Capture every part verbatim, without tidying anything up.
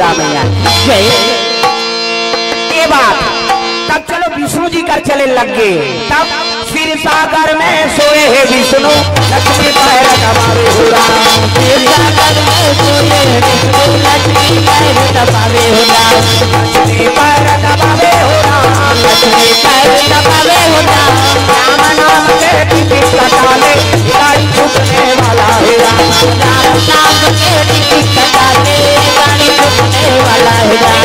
दुर्गा मैया। जय। ये बात, तब चलो विष्णु जी कर चले लग गए। तब क्षीर सागर में सोए हे विष्णु, लक्ष्मी पैर दबावे हो राम। क्षीर सागर में सोए हे विष्णु, लक्ष्मी पैर दबावे हो राम। लक्ष्मी पैर दबावे हो राम। लक्ष्मी पैर दबावे हो राम। राम नाम के टिकट कटा ले, गाड़ी छूटने वाला है राम। राम नाम के टिकट कटा ले, गाड़ी छूटने वाला है राम।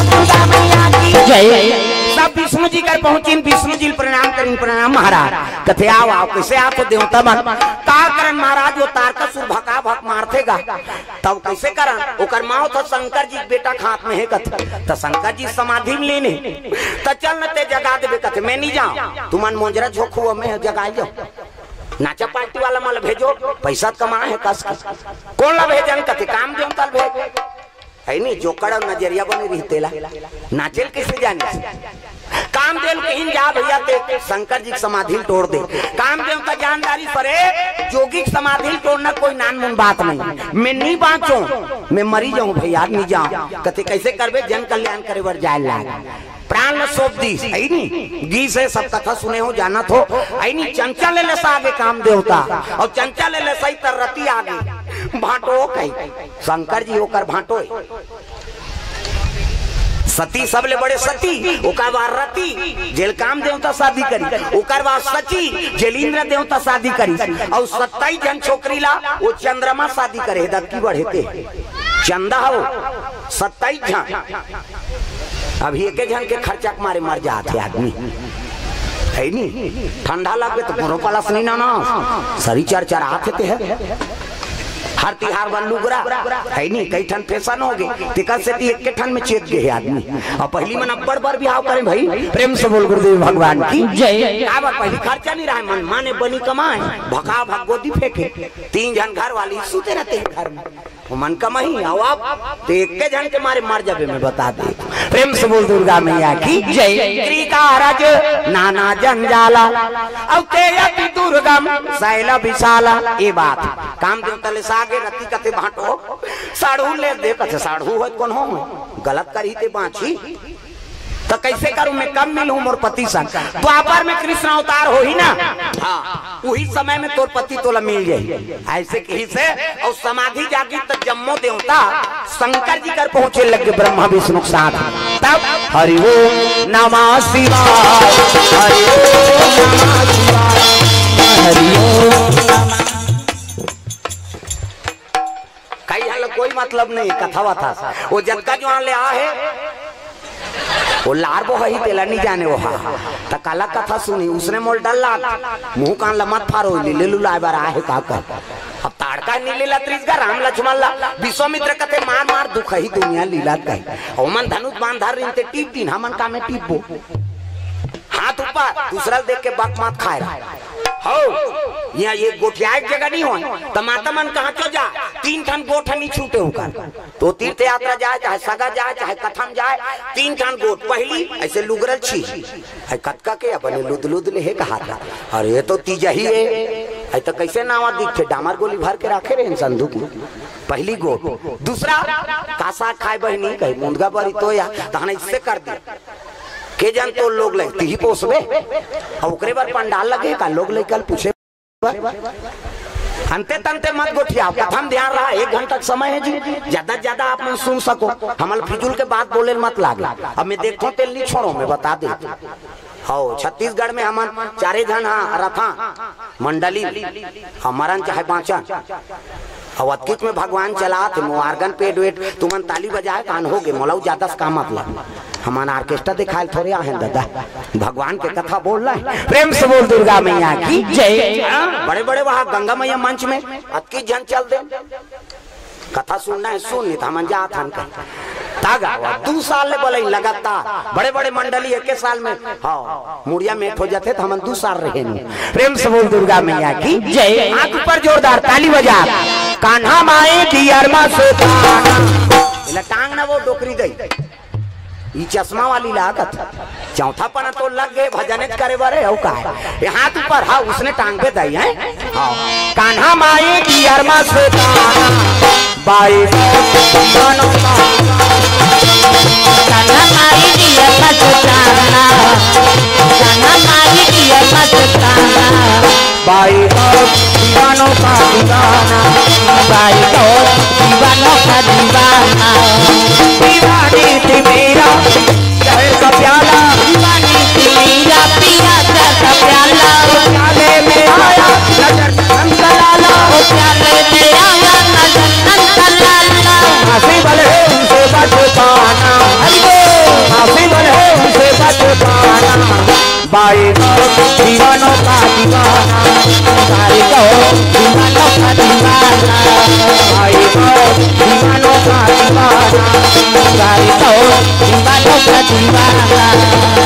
दुर्गा मैया की जय। सब विष्णु जी कर पहुंचिन, विष्णु जी प्रणाम करिन, प्रणाम महाराज। कथे, "आओ, आओ, कइसे आप देवता मन?" "का करन महाराज, वो तारकासुर भका भक मारथे गा।" "तब कइसे करन?" "ओकर मौत ह शंकर जी के बेटा के हाथ में हे," कथे। "त शंकर जी समाधि में लीन हे।" "त चल न ते जगा देबे," कथे, "मैं नहीं जाऊं, तुमन मोजरा झोंकहू, मैं जगा जाऊं। नाचा पार्टी वाला मन ल भेजो, पैसा कमाए हे कस के।" "कोन ला भेजन?" कथे, "काम देवता ल भेज।" है नी, जोकड़ अउ नजरिया बने रही तेला। नाचेल कइसे जानिस? काम देवता ल कहिन, "जा भैया, ते शंकर जी के समाधि ल तोड़ दे।" काम देवता जानदारी सरे, "जोगी के समाधि ल तोड़ना कोई नानमुन बात नहीं, मैं नहीं बांचो, मैं मरी जाऊं भैया, नहीं जाऊं।" कथे, "कइसे करबे?" "जन कल्याण करे बर जाए लाग, प्राण ल सौंप दीस, है नी, गीस हे, सब कथा सुने हो, जानत हो, है नी, चंचा ले ले सागे काम देवता, अउ चंचा ले ले सही तर रति आगे, भांटो कही, शंकर जी ओकर भांटो हे।" सती सबले बड़े सती, ओकर बाद रति, जेल काम देवता शादी करी, ओकर बाद सची, जेल इंद्र देवता शादी करी, अउ सत्ताईस झन छोकरी ला वो चंद्रमा शादी करे, दबकी बढ़े ते चंदा हो, सत्ताईस झन। अभी एके झन के खर्चा के मारे मर जात हे आदमी, है नी? ठंडा लग गे त घोरो पलस नहीं ना, ना, सरी चर चर आत हे ते हे। हर तिहार बर लुगरा, है नी, कई ठन फैशन हो गे, तेकर सेती एके ठन में चेत गे हे आदमी। अउ पहिली मन अब्बड़ बर बिहाव करे भाई, प्रेम से बोल गुरुदेव भगवान की जय। काबर पहिली खर्चा नहीं रहे, मन माने बनी कमाए, भका भक गोदी फेंके, तीन झन घर वाली सुते रहते हैं घर में, वो मन कमाही, अउ आप तो एके झन के मारे मर जाबे, मैं बता दे। प्रेम से बोल दुर्गा मैया की जय। कृकारज नाना जंजाला, अउ ते अति दुर्गम शैल विशाला। ये बात काम देवता ले सागे रति कथे भांटो, साढ़ू ले दे कथे, साढ़ू हो कोन हो, गलत करही ते बांची। त कइसे करूं मैं, कब मिलहूं मोर पति संग? द्वापर में कृष्ण अवतार होही ना, हाँ, उही समय में तोर पति तोला मिल जाही। अइसे कहिस हे, अउ समाधि जागी त जम्मो देवता शंकर जी कर पहुंचे लग गे, ब्रह्मा विष्णु के साथ। तब हरि ओम नमः शिवाय, हरि ओम नमः शिवाय, हरि ओम नमः। कई हल कोई मतलब नहीं कथा वथा, वो जतका जुआन ले आ हे, वो लार बो हही तेला नहीं जाने वो हा। त काला कथा सुनी, उसने मोल डर लाग, मुंह कान ल मत फारो, लीले लुलाए बर आए हे का कर। अब ताड़का नी लीला त्रिजगा राम लक्ष्मण ला, विश्वामित्र कथे मार मार दुखही दुनिया लीला कही। ओमन धनुष बाण धर रिन ते टीप दिन, हमन का में टीपबो। हाथ ऊपर, दूसरा ल देख के बक मत खाए रहा। हो, यहाँ ये गोठिया एक जगह नहीं हो, त माता मन कहाँ चो जा, तीन ठन गोठ नहीं छूटे होकर। तो तीर्थ यात्रा जाए, चाहे सगा जाए, चाहे कथम जाए, तीन ठन गोठ। पहली ऐसे लुगरल छी, है कतका के अपने लुद लुद ले हे कहा था, और ये तो तीजा ही है, है तो कैसे नावा दिखथे, डामर गोली भर के रखे रहे संदूक में। पहली गोठ। दूसरा, का साग खाए बहिनी, कही मुंदगा बरी तो या, तहन इससे कर दे। के जन तोर लोग लइका, तिही पोसबे? अउ ओकरे बर पंडाल लगे का, लोग लइका ल पूछे बर? अंते तंते मत गोठियाओ, कथा म ध्यान रहा, एक घंटा के समय है जी, ज्यादा से ज्यादा आप मन सुन सको, हमल फिजूल के बात बोले ल मत लागे। अब मैं देखथों तेल नहीं छोड़ो, मैं बता दे। हौ, छत्तीसगढ़ में हमन चारे झन हा रथा मंडली, हमरन चाहे बाँचन, अउ अतकिच में भगवान चलात हे, मोर organ pad वेट, तुमन ताली बजाए, कान हो गे, मोला उ ज्यादा से का मतलब। हमन orchestra दिखाए ल थोड़े आहे दादा, भगवान के कथा बोल रहे हैं। प्रेम से बोल दुर्गा मैया की जय। हाँ, बड़े बड़े वहाँ गंगा मैया मंच में अतकिच झन चल दे, कथा सुनना है सुन, नहीं तो हमन जात हन कहीं। तागा हुआ, दू साल ले बोले लगातार, बड़े बड़े मंडली एक साल में, हाँ, मुड़िया में हो जाते तो हमन दू साल रहे नहीं। प्रेम से बोल दुर्गा मैया की जय। हाथ ऊपर जोरदार ताली बजा। कान्हा माए की अरमा से ताना। इला टांग ना वो डोकरी दई। ई चश्मा वाली लागत। चौथा पना तो लग गए भजन करे बरे, हो का है? ये हाथ ऊपर, हाँ, उसने टांग पे दई है। हाँ। कान्हा माए की अरमा से ताना। बाई। मस्ताना, गाना मारी दिया मस्ताना। भाई तो दीवानों का दीवाना, भाई तो दीवानों का दीवाना। दीवानी थी मेरा जहर का प्याला, दीवानी थी मेरा पिया जहर का प्याला। वो प्याले में आया नजर नंद लाला, वो प्याले में आया नजर नंद लाला। हंसी वाले उनसे बच पाना, हरि बोल। हंसी वाले उनसे बच पाना। भाई तो दीवानों का दीवाना, भाई तो दीवानों का दीवाना, भाई तो दीवानों का दीवाना, भाई तो दीवानों का दीवाना।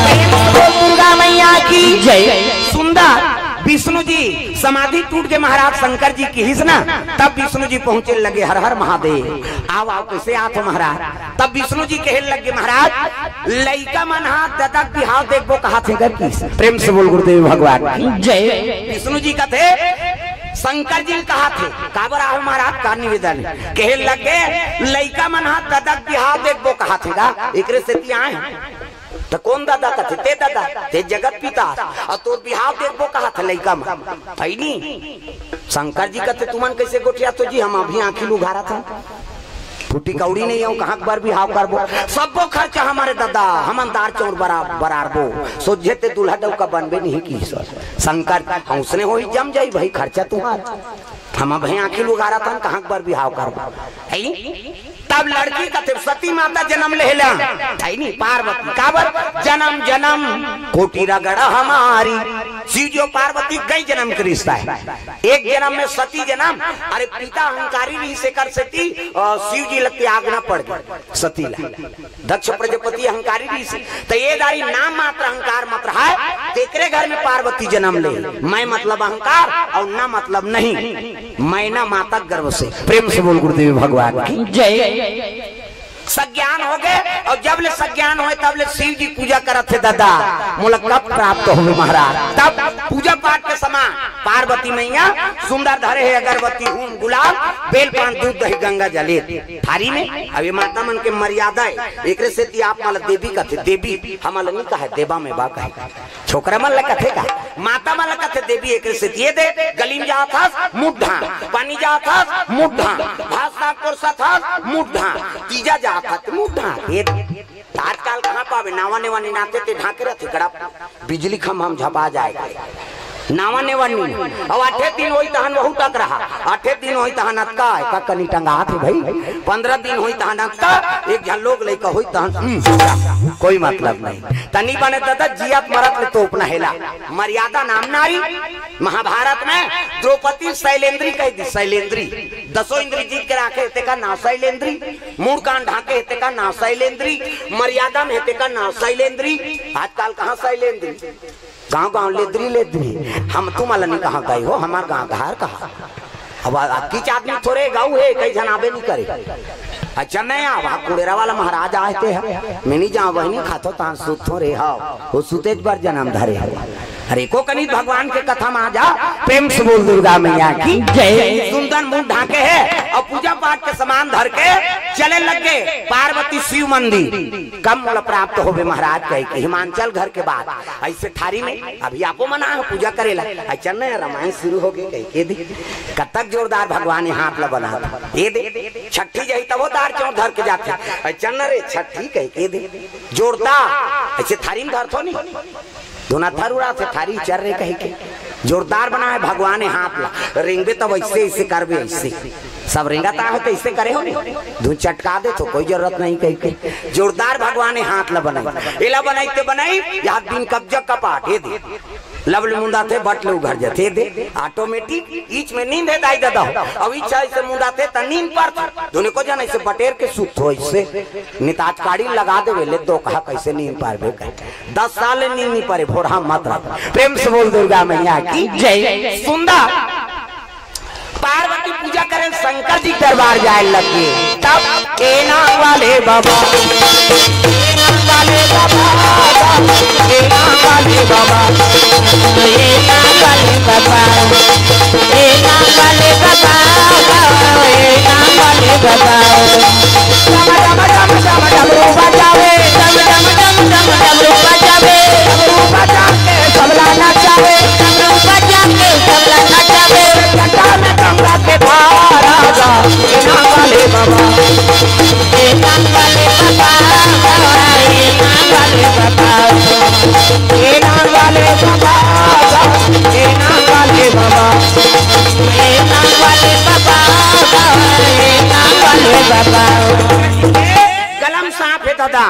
प्रेम से बोल दुर्गा मैया की जय। सुंदर विष्णु जी समाधि टूट के महाराज शंकर जी किहिस ना, तब विष्णु जी पहुंचे लगे, हर हर महादेव। आओ, आओ, कैसे आत हो महाराज? तब विष्णु जी कहे लगे, महाराज, लइका मन हा ददा के बिहाव देखबो कहाथे कर किहिस। प्रेम से बोल गुरुदेव भगवान की जय। विष्णु जी कथे, शंकर जी कहाथे, काबर आहो महाराज, का निवेदन हे? कहे लगे, लइका मन हा ददा के बिहाव देखबो कहाथे गा, एकरे सेती आए हन। त कोन ददा कथे? ते ददा, ते जगत पिता। अउ तोर बिहाव देखबो कहाथे लइका मन। भई नी, शंकर जी कथे, तुमन कैसे गोठियाथो जी? हम अभी आंखी ल उघारत हन, फूटी कौड़ी नहीं हो, कहाँ बर बिहाव करबो? सब्बो खर्चा हमरे ददा, हमन दार चाउर बरा-, बरारबो। सोझे ते दूल्हा डउका बनबे नहीं किहिस। शंकर, हम उसने होही जम जाही भई, खर्चा तुहार। हम अभी आंखी ल उघारत हन, कहाँ बर बिहाव करबो? हई? तब लड़की कथे, सती माता जनम लेहे ला, हई नी, पार्वती। काबर? जनम जनम कोटि रगड़ा हमारी। शिव जी अउ पार्वती कई जनम के रिश्ता हे। एक जनम में सती जनम, अरे पिता अहंकारी रिहिस, एकर सेती, अ, शिव जी ला त्यागना पड़ गे सती ला। दक्ष प्रजापति अहंकारी रिहिस, त ये दारी नाम मात्र अहंकार मत रहा हे, तेकरे घर में पार्वती जनम ले। मैं मतलब अहंकार अउ ना मतलब नहीं, मैना माता गर्भ से। प्रेम से बोल गुरुदेव भगवान की जय। सज्ञान हो गे, अउ जब ले सज्ञान होय, तब ले शिव जी पूजा करत हे, ददा, मोला कब प्राप्त होबे महाराज? तब पूजा पाठ के समान पार्वती मैया सुंदर धरे हे अगरबत्ती, हूम, गुलाल, बेल पान, दूध, दही, गंगा जल, ए थारी में। अब ये माता मन के मर्यादा हे, एकरे सेती आप मन ला देवी कथे, देवी, हमन ला नी कहे, देवा में बा कहे। छोकरा मन ला कथे का? माता मन ला कथे देवी, एकरे सेती ए दे, गली में जात हस, मुंह ढांक, पानी जात हस, मुंह ढांक, भात साग परोसत हस, मुंह ढांक, तीजा जात हस, मुंह ढांक, ए दे। आजकल कहाँ पाबे? नावा नेवा निनाथे ते ढांके रथे, गड़ा बिजली खम्भा म झपा जाय। नावा नेवा नी। अउ आठे दिन होई तहन वहू टकरहा, आठे दिन होई तहन अतका, एका कनी टंगात हे भई, पंद्रह दिन होई तहन अतका, एक झन लोग लइका होई तहन, हम्म, कोई मतलब नहीं। तनी बने ददा, जियत मरत ले तोपना हेला। मर्यादा नाम नारी। महाभारत में द्रौपदी शैलेंद्री कहि दिस, शैलेंद्री। दसों इंद्री जीत के राखे, तेकर नाव शैलेंद्री। मूड़ कान ढांके हे, तेकर नाव शैलेंद्री। मर्यादा में हे, तेकर नाव शैलेंद्री। आजकल कहाँ शैलेंद्री? गांव गांव लेद्री लेद्री। हम तुमन ला नी कहा गई हो, हमर गांव धार कहा। अब आ-, आ किच आदमी थोरे गाऊ हे, कई झन आबे नी करे। अच्छा, नहीं आवा, कुड़ेरा वाला महाराज आए ते हे। मैं नी जांव, वही नी खाथों, तहां सुतथों रे, हव। वो सुतेच बर जनम धरे हव। अरे, को कनित भगवान के कथा म आ जा, प्रेम से बोल दुर्गा मैया की जय। सुंदर मुंह ढांके हे अउ पूजा पाठ के समान धर के चले लग गे पार्वती शिव मंदिर। कब मोला प्राप्त होबे महाराज कहि के, हिमांचल घर के बात। अइसे थारी में अभी आपो मन आए हो पूजा करे ला। अइ चल न, रामायण शुरू हो गे कहि के दे। कतक जोरदार भगवान ये हाथ ला बना दे। ए दे, छट्ठी जही तभो दार चाउर धर के जाथे। अइ चल न रे छट्ठी कहि के दे। जोरदार। अइसे थारी में धरथों नी। दोना थर उड़ाथे थारी चर रे कहि के। जोरदार बनाए भगवान ये हाथ ला। रेंगबे तब अइसे, अइसे करबे अइसे। सब रेंगत आए हो त अइसे करे हो नी। धुन चटका देथों, कोई जरूरत नहीं कहि के। जोरदार भगवान ये हाथ ला बनाई। एला बनाई ते बनाई, ये हाथ बिन कब्जा कपाट, ए दे। लब ले मुंदाथे, बट ले उघर जाथे, ए दे। Automatic, इच में नींद हे दाई ददा हो। अउ इच अइसे मुंदाथे त नींद परथे। धुन एको झन अइसे बटेर के सुतथों अइसे। निताज काड़ी लगा देवे ले दो कहा कइसे नींद पारबे कहि। दस साल ले नींद नी परे, भोरहा मत रख। प्रेम से बोल दुर्गा मैया की जय। सुंदर पार्वती पूजा करे शंकर जी के दरबार जाए लग गे। तब ए नाम वाले बाबा, ए नाम वाले बाबा, ए नाम वाले बाबा, ए नाम वाले बाबा, ए नाम वाले बाबा, ए नाम वाले बाबा। डम डम डम डम डमरू बजावे, डम डम डम डम डम ए नाम वाले बाबा, ए नाम वाले बाबा, ए नाम वाले बाबा, ए नाम वाले बाबा, ए नाम वाले बाबा, ए नाम वाले बाबा। गलम सांप हे दादा,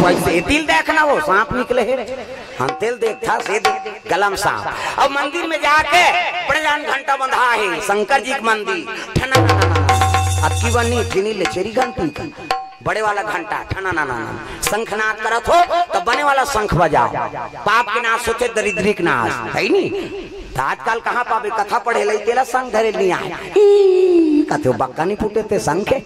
वैसे दिल देखना, वो सांप निकले हे। हम तेल देखता से दे, गलम सांप। अब मंदिर में जाके बड़े जान घंटा बंधा है, शंकर जी के मंदिर। ठना ना ना ना ना। अक्की बनी, ठिनी ले चेरी घंटी का। बड़े वाला घंटा, ठना ना ना ना। शंखनाद करत हो, तो बने वाला शंख बजाओ। पाप के नाश होते, दरिद्री के नाश, है नी? तो आजकल कहाँ पाबे, कथा पढ़े लई, तेला संग धरे नहीं आए। ई, कथे बक्का नहीं फूटे ते संग के।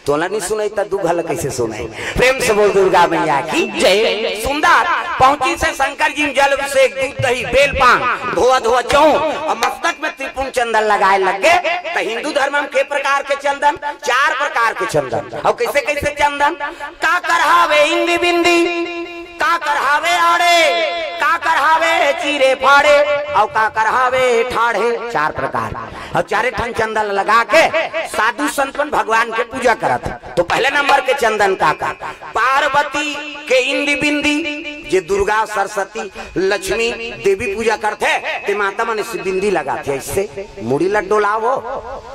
तोला नहीं सुनाई त दू घला कैसे सुनाई? प्रेम से बोल दुर्गा मैया की जय। सुंदर पहुंची से शंकर जी में जल अभिषेक, दूध दही बेल पान, धोआ धोआ चौं और मस्तक में त्रिपुंड चंदन लगाए लग गए। तो हिंदू धर्म में के प्रकार के चंदन? चार प्रकार के चंदन। और कैसे कैसे चंदन? काकर हावे इंदी बिंदी, काकर हावे आड़े, काकर हावे चीरे फाड़े, और काकर हावे ठाढ़े। चार प्रकार। और चारे ठन चंदन लगा के साधु संत मन भगवान के पूजा करत। तो पहले नंबर के चंदन काकर? पार्वती के इंदी बिंदी, जे दुर्गा, सरस्वती, लक्ष्मी, देवी पूजा करथे, ते माता मन से बिंदी लगाथे, ऐसे मुड़ी ल डोलावो,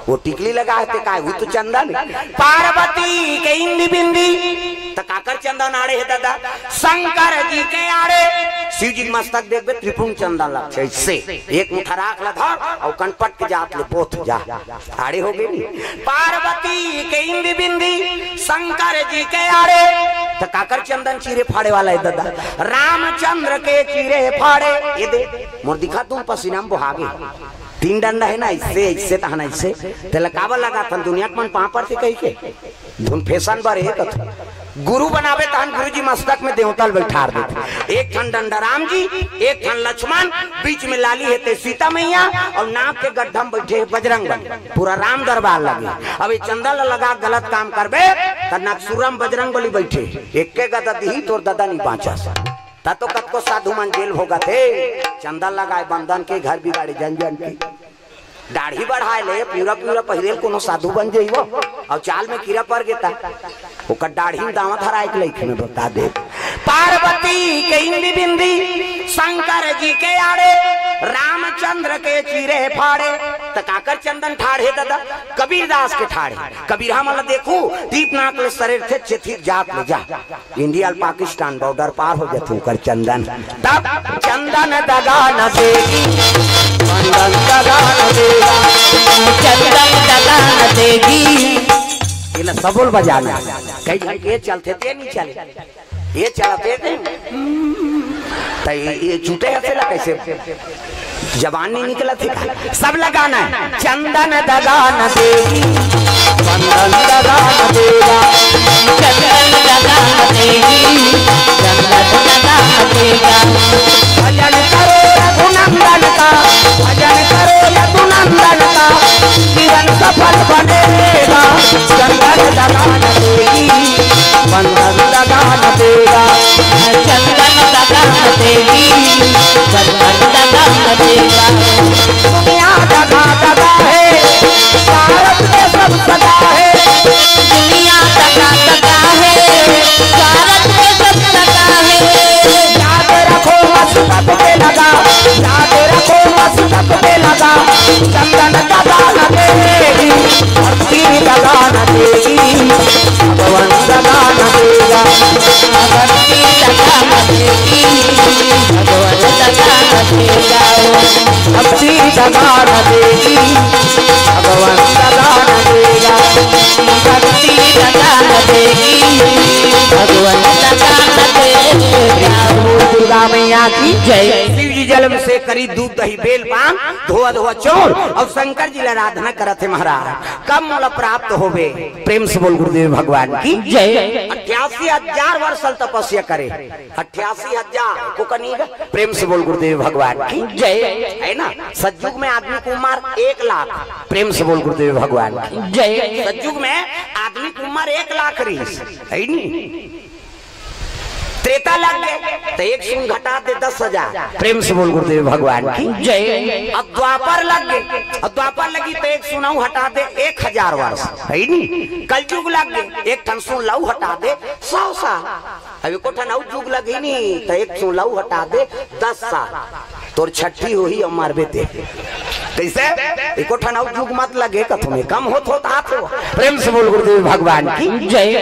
वो टिकली लगा हे, ते काय, वो तो चंदन। पार्वती के इंदी बिंदी, त काकर चंदन आड़े हे दादा? शंकर जी के आड़े। शिव जी के मस्तक देखबे, त्रिपुंड चंदन लगथे, ऐसे एक मुठा राख ल धर और कनपट के जात ले बोथ जा। आड़े हो गए नी। पार्वती के इंदी बिंदी, शंकर जी के आड़े। त काकर चंदन चीरे फाड़े वाला है दादा? रामचंद्र के चीरे फाड़े। ये दे, मोर दिखा तुम पसीना में बोहागे। तीन डंडा है ना, इससे, इससे तहना इससे। तेला काबर लगाथन दुनिया के मन पापर से कही के? धुन फैशन बर हे कथो। गुरु बनावे तहन गुरु जी मस्तक में देवता ल बैठार देथे। एक ठन डंडा राम जी, एक ठन लक्ष्मण, बीच में लाली हे ते सीता मैया और नाक के गड्ढा में बैठे हे बजरंग बली। पूरा राम दरबार लगे। अब ये चंदन ल लगा गलत काम करबे त नक्सुरम बजरंग बली बैठे। एके गदा दिही तोर ददा नहीं बाँचस। त तो कतको साधु मन जेल भोगत हे। चंदन लगाए बंदन के घर बिगाड़े जन जन के। दाढ़ी बढ़ाए ले, पूरा पूरा पहिरे ल कोनो साधु बन जइबो। और चाल में कीड़ा पड़ गेता, ओकर दाढ़ी में दांव धराए के लइके में बता दे। पार्वती के इंदी बिंदी, शंकर जी के आड़े, रामचंद्र के चीरे फाड़े। त काकर चंदन ठाढ़े दादा? कबीरदास के ठाढ़े। कबीरहा मन ल देखू, दीप नाक ले सरेर थे, चेथिर जात ले जा। इंडिया अउ पाकिस्तान बॉर्डर पार हो जाथे ओकर चंदन। तब चंदन दगा न देगी, चंदन दगा न देगा, चंदन दगा न देगी। ये ला सबोल बजाना। कई झन के ये चलथे ते नहीं चले, ये चलथे ते। त ये, ये चूटे हसे ला कैसे? जबान नहीं निकलत हे का? सब लगाना है। चंदन दगा न देगी, चंदन दगा न देगा, चंदन दगा न देगी, चंदन दगा न देगा। भजन करो रघुनंदन का, भजन करो रघुनंदन का, जीवन सफल बनेगा। चंदन दगा न देगी, चंदन दगा न देगा, चंदन दगा न देगी, चंदन दगा न देगा। दुनिया दगा दगा है, स्वार्थ में सब सगा है। दुनिया दगा दगा है, स्वार्थ में सब सगा है। याद रखो मस्तक पे लगा, याद रखो मस्तक पे लगा। चंदन दगा न देगी, भक्ति दगा न देगी, भगवान दगा न देगा। भक्ति दगा न देगी, भगवान दगा न देगा। भक्ति दगा न देगी, भगवान दगा न देगा। भक्ति दगा न देगी, भगवान दगा न देगा। दुर्गा मैया की जय। शिव जी जल अभिषेक करी, दूध दही बेल पान, धोआ धोआ चौर और शंकर जी ला आराधना करत हे महाराज। कब मोला प्राप्त होबे? प्रेम से बोल गुरुदेव भगवान की जय। अट्ठासी हजार वर्ष तपस्या करे, अट्ठासी हजार को कनी। प्रेम से बोल गुरुदेव भगवान की जय। है ना, सतयुग में आदमी की उम्र एक लाख। प्रेम से बोल गुरुदेव भगवान की जय। सतयुग में आदमी की उम्र एक लाख रही, है नी? त त्रेता लग गे, त एक शून्य घटा दे दस हजार। प्रेम से बोल गुरुदेव भगवान की। जय। अब द्वापर लग गे, अब द्वापर लगी त एक शून्य अउ हटा दे एक हजार वर्ष, हे नी? कलयुग लग गे, एक ठन शून्य अउ हटा दे सौ साल। अब एको ठन अउ जुग लगही नी, त एक शून्य अउ हटा दे दस साल। तोर छट्ठी होही अउ मरबे ते। कइसे? एको ठन अउ जुग मत लगे, कथों में कम होत होत आत हो। प्रेम से बोल गुरुदेव भगवान की। जय।